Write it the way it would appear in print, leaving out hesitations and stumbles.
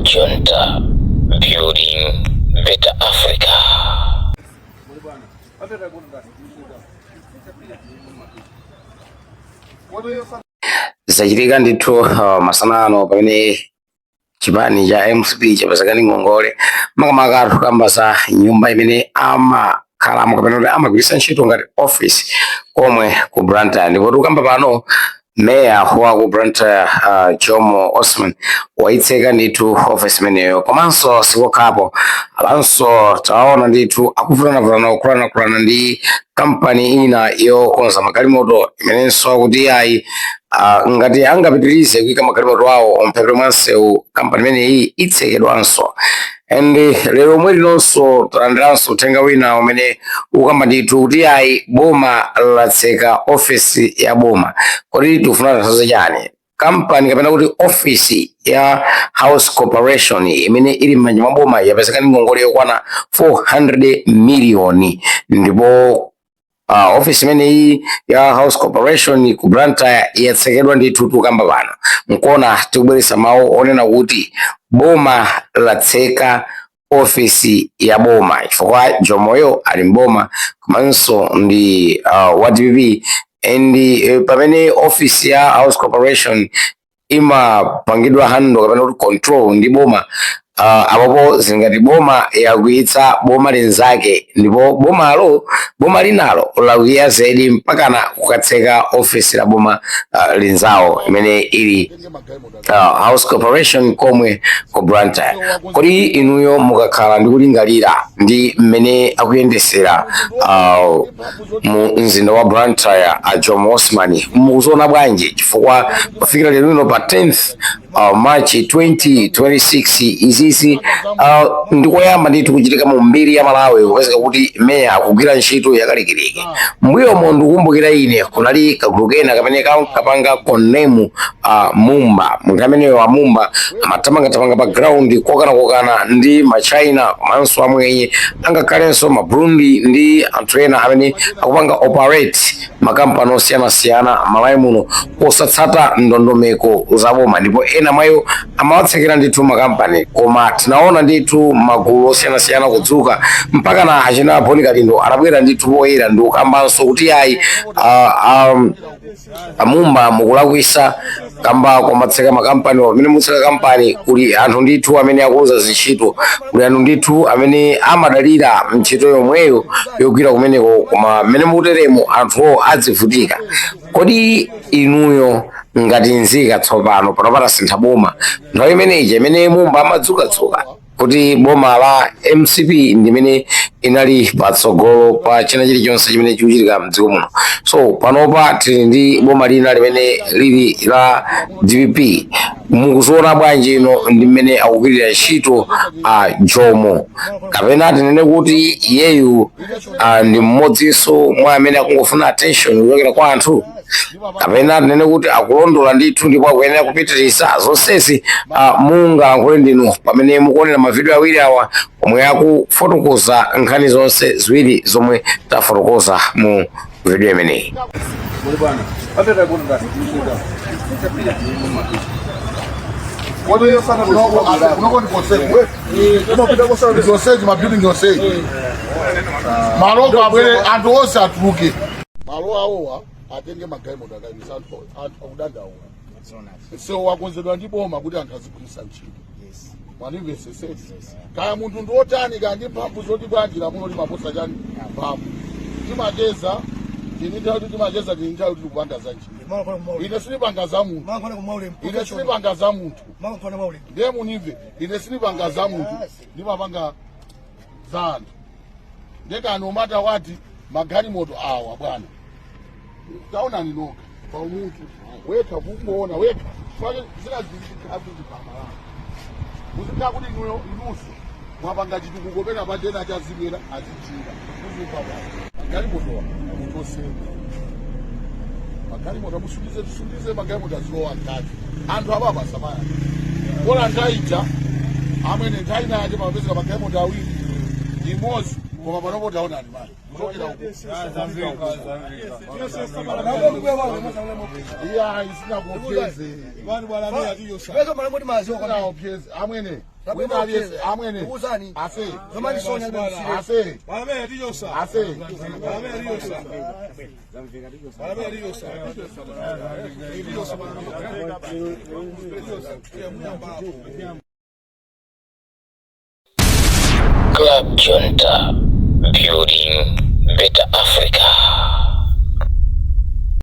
Junta, building better Africa. Zachitika ndithu masana ano pamene chipani cha MCP chapezeka ndi ngongole, makamaka tukamba za nyumba imene amakhalamo kapena kuti amagwiritsa ntchito ngati office komwe ku Blantyre. Ndipo tikukamba pano, meya wa ku Blantyre, Jomo Osman, waitseka ndithu office imeneyo. Komanso sikokhapo apanso, taona ndithu akuvutanavutana, kukulanakulana ndi kampani ina yokonza magalimoto imenenso akuti ayi, ngati angapitirize kuyika magalimoto awo mphepete mwa msewu, kampani imeneyi itsekedwanso. And lero omwe linonso talandiranso uthenga wina umene ukamba ndithu kuti ayi, boma latseka ofesi ya boma. Kodi tikufuna tanthauza chani? Kampani kapena kuti ofisi ya House Corporation imene ili m'manja mwa boma yapezeka ndi ngongole yokwana 400 miliyoni, ndipo ofisi imeneyi ya House Corporation ku Blantyre yatsekedwa ndithu. Tukamba pano nkona tikubweretsa mawu onena kuti boma latseka ofisi ya boma, chifukwa Jomoyo ali mboma komanso ndi wa DPP. And pamene ofisi ya House Corporation imapangidwa handle kapena kuti control ndi boma, apopo zingati boma yakwiyitsa boma linzake, ndipo bomalo, boma linalo lakwiya zedi mpakana kukatseka ofisi la boma linzawo imene ili House Corporation komwe ku Blantyre. Kodi inuyo mukakhala ndi kulingalira ndi mmene akuyendesera mu mzinda wa Blantyre a Jomo Osman, mukuziona bwanji? Chifukwa kufikira lero lino pa 10th March 2026, izizi ndikoyamba ndithu kuchitika mu mbiri ya Malawi kupezeka kuti meya akugwira ntchito yakalikiliki. Mbuyomo ndikukumbukira ine kunali kagulu kena kamene kankapanga condemn Mumba. Munthu ameneyo wa Mumba amathamangathamanga pa ground kokanakokana ndi Machina komanso amwenye, angakhalenso Maburundi ndi anthu ena amene akupanga operate makampani osiyanasiyana Malawi muno posatsata ndondomeko za boma, ndipo ena mwayo amawatsekera ndithu makampani. Koma tinaona ndithu magulu osiyanasiyana kudzuka, mpaka na achina Boni Kalindo anabwera ndithu poyera ndi kukambanso kuti ayi, amumba mukulakwisa kamba komatseka makampani. Pamene mutseka kampani, kuli anthu ndithu amene akuluza zintchito, kuli anthu ndithu amene amadalira ntchito yomweyo yogwira kumeneko, koma mmene mukuteremo anthuwo adzivutika. Kodi inuyo ngati nzika, tsopano pano patasintha boma, nthawi imeneyi imene Mumba amadzukadzuka kuti boma la MCP ndimene inali patsogolo pa china chilichonse chimene chikuchitika mdziko muno, so panopa tili ndi boma lina limene lili la DPP, mukuziona bwanji ino ndi mmene akugwirira ntchito a Jomo? Kapena tinene kuti iyeyu ndi mmodzinso mwa amene akungofuna attention kuchokera kwa anthu, kapena tinene kuti akulondola ndithu ndipo akuyenera kupitiriza zonsezi? Mungalankhule ndinu pamene mukuonera mavidiyo awiri awa omwe akufotokoza nkhani zonse ziwiri zomwe tafotokoza mu video imeneyi. Zonseji, mabuilding yonseji, maloko abwere, anthu onse atuluke malo awowa, atenge magalimoto akayimisa. Anthu akudandaula. Msewu wakonzedwa ndi boma kuti anthu azigwiritsa ntchito. Mwanimvesesesi? Kaya munthu ndi wotani, kaya ndi mphamvu zoti bwanji, lamulo limaposa chani? Mphamvu. Timacheza tini nthawi kuti timacheza, tini nthawi kuti tikupanga za ntchito. Ine sindipanga za munthu, ine sindipanga za munthu. Ndiye munimve, ine sindipanga za munthu, ndimapanga za anthu. Ndekani umata wati magalimoto awa, bwana, taonani nokha pa umunthu wekha, kungoona wekha. Pake zina zizikhala kuti pamalawi muzikhala kuti inuyo inunso mwapanga chitukuko pena pachena chazibwera azijira muzimva bwana. Magalimotowa muchosemo, magalimoto musundize, tisundize magalimoto azilowa mkati. Anthu apapa samaya kola nthawi ija, amwene, nthawi inayache pamapezeka magalimoto awiri, imodzi. Koma panopo taonani mali kuchokera uko. Iya, isinakuopyeze. Isinakuopyeze amwene. Wina aliyese amwene. Ase ase ase. Club Junta, building better Africa.